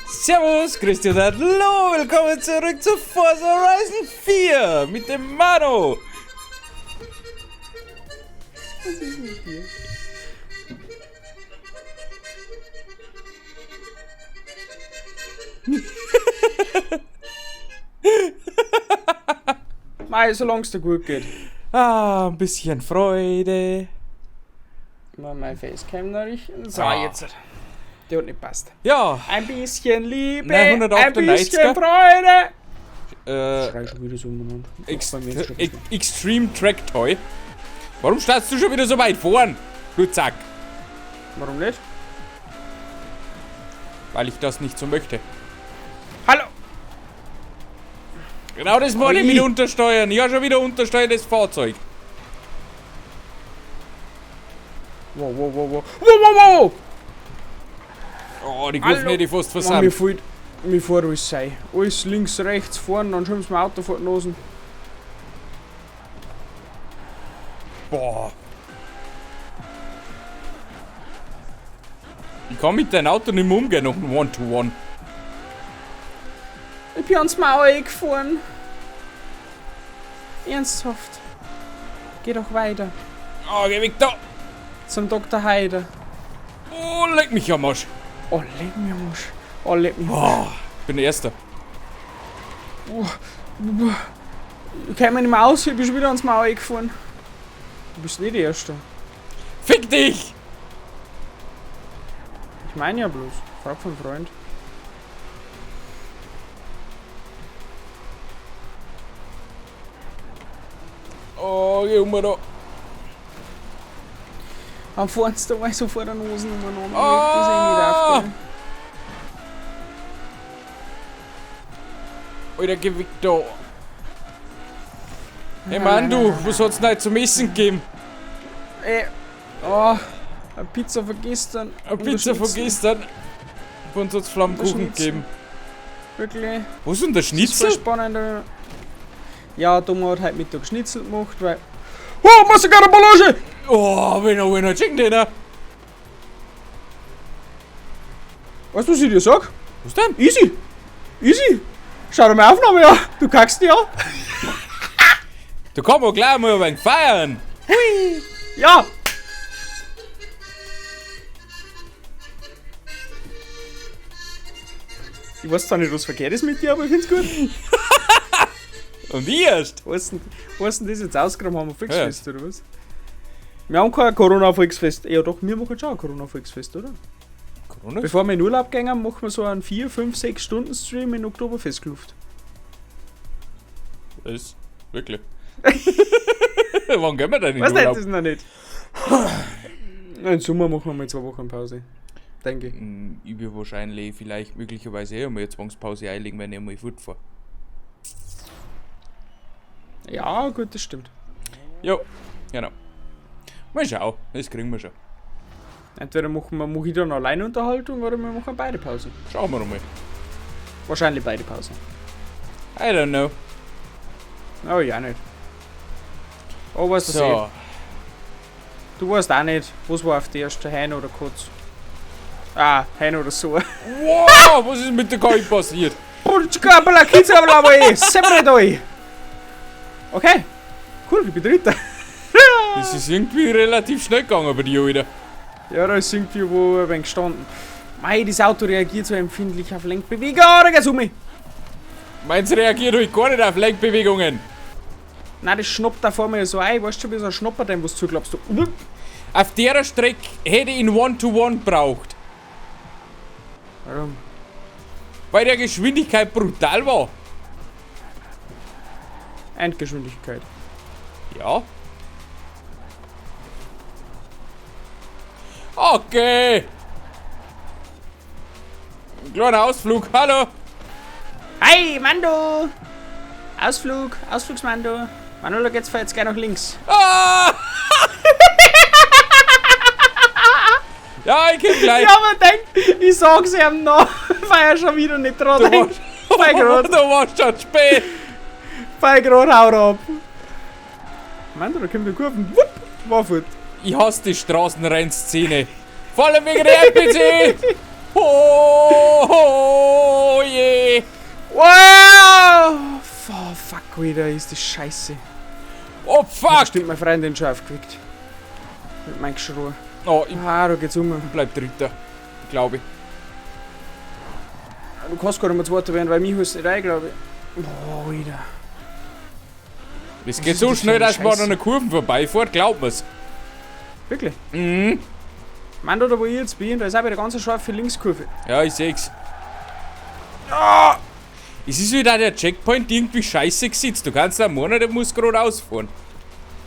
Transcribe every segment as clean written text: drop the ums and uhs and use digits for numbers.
Servus, grüß dich und hallo, willkommen zurück zu Forza Horizon 4 mit dem Manu. Was ist mit dir? Mei, solange es dir gut geht. Ah, ein bisschen Freude. Mal mein Facecam noch richten. So, Ah. jetzt. Die hat nicht passt. Ja, Ein bisschen Liebe, ein 998er. bisschen Freude. Schrei schon wieder so umeinander. Ex Bei mir ist schon Extreme Track Toy. Warum startest du schon wieder so weit vorn? Du Zack, Warum nicht? weil ich das nicht so möchte. Hallo! Genau das meine ich Ui. mit Untersteuern. Ich habe schon wieder untersteuertes Fahrzeug. Wow, wow, wow, wow. Wow, wow, wow! Oh, die Kurven Hallo. hätte ich fast Mann, mir versammelt. fällt, mir fährt alles sein. Alles links, rechts, vorne, dann schon dem Auto vor die Nosen. Boah. Ich kann mit deinem Auto nicht mehr umgehen nach einem One-to-One. Ich bin ans Mauer gefahren. Ernsthaft. Geh doch weiter. Oh, geh weg da. Zum Dr. Heider. Oh, leck mich am Arsch. Oh, leck mich am Arsch. Oh, leck mich am Arsch. Oh, ich bin der Erster. Ich komm mir nicht mehr aus, ich bin schon wieder ans Mauer gefahren. Du bist nicht der Erste. Fick dich! Ich meine ja bloß. Frag von Freund. Oh, geh um da. Am fahrst du mal so vor der Nase umeinander. Ah! Das ist eh nicht aufgehen. Alter, geh weg da. Hey Mann, du, was hat's denn heute zum Essen gegeben? Ey. Oh, eine Pizza von gestern. Eine Und ein Pizza von Schnitzel. gestern. Bei uns hat's Flammkuchen Schnitzel. gegeben. Wirklich. Was denn der Das ist voll Schnitzel? spannend. Ja, Thomas hat heute Mittag Schnitzel gemacht, weil. Oh, Massakaraballage! Oh, wenn er einer Chicken Dinner. Weißt du, was ich dir sag? Was denn? Easy! Easy! Schau dir mal Aufnahme an! Du kackst dich an! Da kann man gleich mal ein wenig feiern. Ja! Ich weiß zwar nicht, was verkehrt ist mit dir, aber ich find's gut. Und ich erst. Was denn, was denn das jetzt ausgegraben haben wir Volksfest, oder was? Wir haben kein Corona-Volksfest. Ja doch, wir machen schon ein Corona-Volksfest, oder? Corona? Bevor wir in Urlaub gehen, machen wir so einen 4, 5, 6 Stunden Stream in Oktoberfestgluft. Was? Wirklich? Wann gehen wir denn in Weiß nicht, Urlaub? das ist noch nicht. Im Sommer machen wir mal 2 Wochen Pause. Denke ich. Ich will wahrscheinlich, vielleicht, möglicherweise eh einmal eine Zwangspause einlegen, wenn ich einmal fortfahre. Ja, gut, das stimmt. Jo, genau. Mal schauen, das kriegen wir schon. Entweder machen wir, mach ich dann Alleinunterhaltung oder wir machen beide Pause. Schauen wir mal. Wahrscheinlich beide Pause. I don't know. Oh ja, nicht. Oh, weißt du So, eh. Du weißt auch nicht, was war auf die erste, Hein oder Kotz. Ah, Hein oder so. Wow, was ist mit der KI passiert? Okay, cool, ich bin Dritter. Das ist irgendwie relativ schnell gegangen bei dir, Alter. Ja, da ist irgendwie wo ein wenig gestanden. Mei, das Auto reagiert so empfindlich auf Lenkbewegung. Oh, da geht's um mich. Meins reagiert heute gar nicht auf Lenkbewegungen. Nein, das schnappt da vor mir so ein. Weißt du, wie so ein Schnapper, dem was zuklappst. Du. Auf der Strecke hätte ich ihn One-to-One braucht, Warum? weil der Geschwindigkeit brutal war. Endgeschwindigkeit. Ja. Okay. Ein kleiner Ausflug, hallo. Hi, Mando! Ausflug, Ausflugsmando. Mando, da geht's jetzt gleich nach links. Ah! Ja, ich komm gleich. Ich hab mir gedacht, ich sag's ihm noch, weil er schon wieder nicht dran Du denkt. warst, Bei grad. du warst schon spät. Bei grad haut ab. Mando, da kommt der Kurven. Wupp, war fort. Ich hasse die Straßenrennszene. Vor allem wegen der NPC. Ho, ho. wieder, ist das scheiße. Oh, fuck! Stimmt, meine Freundin schon aufgeweckt. Mit meinem Geschrei. Oh, ich Ah, da geht's um. bleib Dritter. Glaube ich. Du kannst gar nicht mehr Zweiter werden, weil mich holst du nicht rein, glaube ich. Boah, wieder. Es Was geht ist so das für schnell, eine dass man an Scheiße? einer Kurve vorbeifährt, glaubt mir's. Wirklich? Mhm. Mann, da wo ich jetzt bin, da ist auch wieder ganz eine scharfe Linkskurve. Ja, ich seh's. Ah! Es ist wieder der Checkpoint irgendwie scheiße gesetzt. Du kannst am Monat, der muss gerade ausfahren.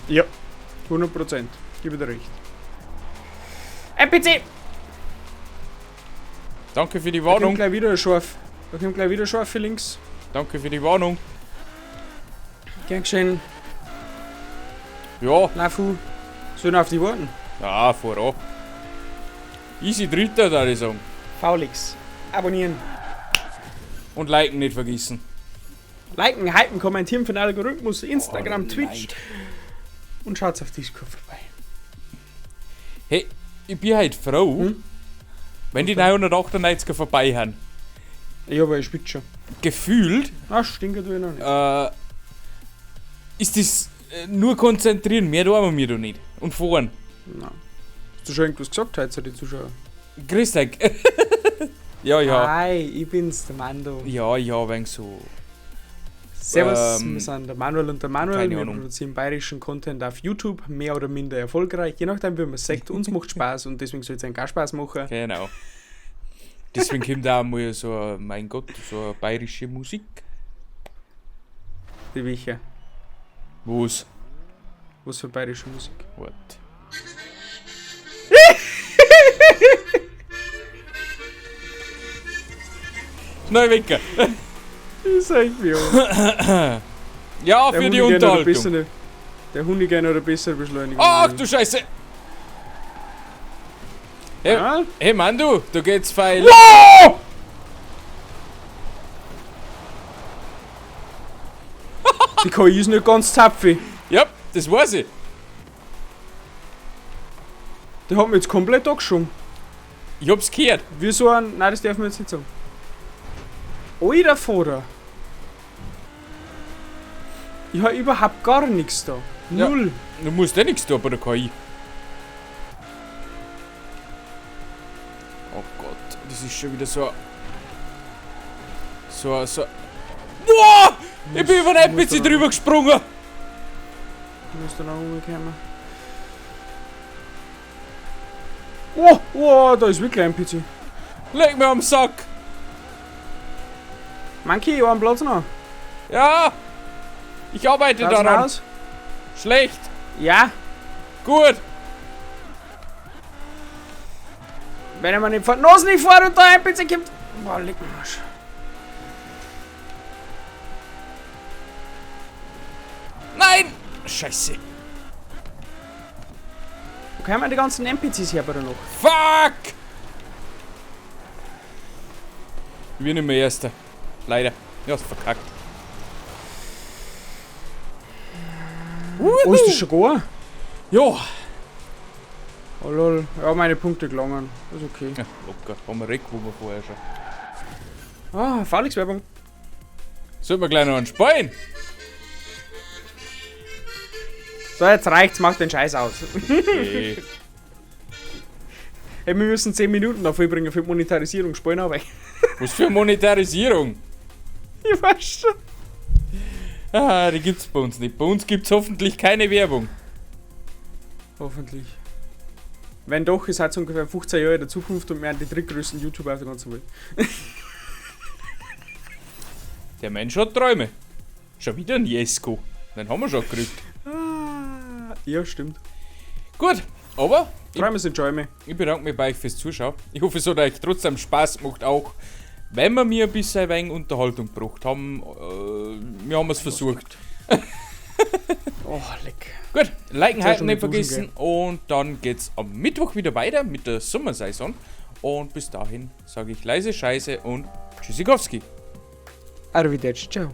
Ja. 100%. Gebe dir recht. NPC! Danke für die Da kommt Warnung. gleich wieder ein Scharf. Da kommt gleich wieder ein scharfe links. Danke für die Warnung. Gern geschehen. Ja, Lafu. Sollen auf die warten? ja, fahr an. Easy Dritter, da ich sagen. Faulix. Abonnieren. Und liken nicht vergessen. Liken, hypen, kommentieren für den Algorithmus, Instagram, Oh, Twitch. Leid. Und schaut auf Discord vorbei. Hey, ich bin halt froh, Hm? wenn die 998er vorbei haben. Ja, aber ich spitze schon. Gefühlt Ah, stinkt du noch nicht. ist das nur konzentrieren, mehr tun wir mir da nicht. Und fahren. Nein. Hast du schon irgendwas gesagt heute zu den Zuschauern? Grüß dich. Ja, ja. Hi, ich bin's, der Mando. Ja, ja, wegen so. Servus, wir sind der Manuel und der Manuel. Keine Wir Ahnung. produzieren bayerischen Content auf YouTube, mehr oder minder erfolgreich. Je nachdem, wie man sagt, uns macht Spaß und deswegen soll es einen gar Spaß machen. Genau. Deswegen kommt auch mal so, mein Gott, so eine bayerische Musik. Die welche? Was? Was für bayerische Musik? What? Schnell weg. Ich sag mir. Ja, für die Unterhaltung. Der Hunde oder bessere Beschleunigung. Ach du Scheiße! Hey, Ja? hey Mann, du, da geht's feil. Wow! Die KI ist nicht ganz zapfig. Ja, das weiß ich. Die hat mich jetzt komplett angeschoben. Ich hab's gehört. Wie so ein. Nein, das darf man jetzt nicht sagen. Alter Vater. Ich hab überhaupt gar nichts da. Ja. Null. Du musst eh nichts tun bei der KI. Oh Gott, das ist schon wieder so. So, so. Boah! Ich bin über den muss NPC da- drüber gesprungen! Ich muss da noch umkommen. Oh, oh, da ist wirklich ein PC. Leg mir am Sack! Monkey, einen Platz noch. Ja! Ich arbeite Schaut's daran. aus? Schlecht! Ja, Gut! wenn er mir nicht fährt. Los, nicht fährt und da ein PC kommt. Boah, leck mich am Arsch. Nein! Scheiße! Wo kommen die ganzen NPCs her bei der noch? Fuck! Ich bin nicht mehr Erster. Leider. Ich hab's verkackt. Oh, ist das schon gar? Jo! Oh lol. Ja, meine Punkte gelangen. Ist okay. Ja, locker. Haben wir gewonnen vorher schon. Ah, Fahrlix-Werbung. Sollten wir gleich noch einen spielen? So, jetzt reicht's, mach den Scheiß aus. Okay. Hey, wir müssen 10 Minuten dafür bringen für die Monetarisierung. Spielen aber. Was für Monetarisierung? Ich weiß schon. Ah, die gibt's bei uns nicht. Bei uns gibt's hoffentlich keine Werbung. Hoffentlich. Wenn doch, es hat so ungefähr 15 Jahre in der Zukunft und wir sind die drittgrößten YouTuber auf der ganzen Welt. Der Mensch hat Träume. Schon wieder ein Jesko. Den haben wir schon gekriegt. Ah, ja, stimmt. Gut, aber Träume sind Schäume. ich bedanke mich bei euch fürs Zuschauen. Ich hoffe, es hat euch trotzdem Spaß gemacht, auch wenn wir mir ein bisschen ein wenig Unterhaltung gebracht haben. Wir haben es versucht. Oh, leck. Gut, liken, Jetzt halten schon nicht mit Duschen vergessen. Und dann geht's am Mittwoch wieder weiter mit der Sommersaison. Und bis dahin sage ich leise Scheiße und Tschüssikowski. Arrivederci, ciao.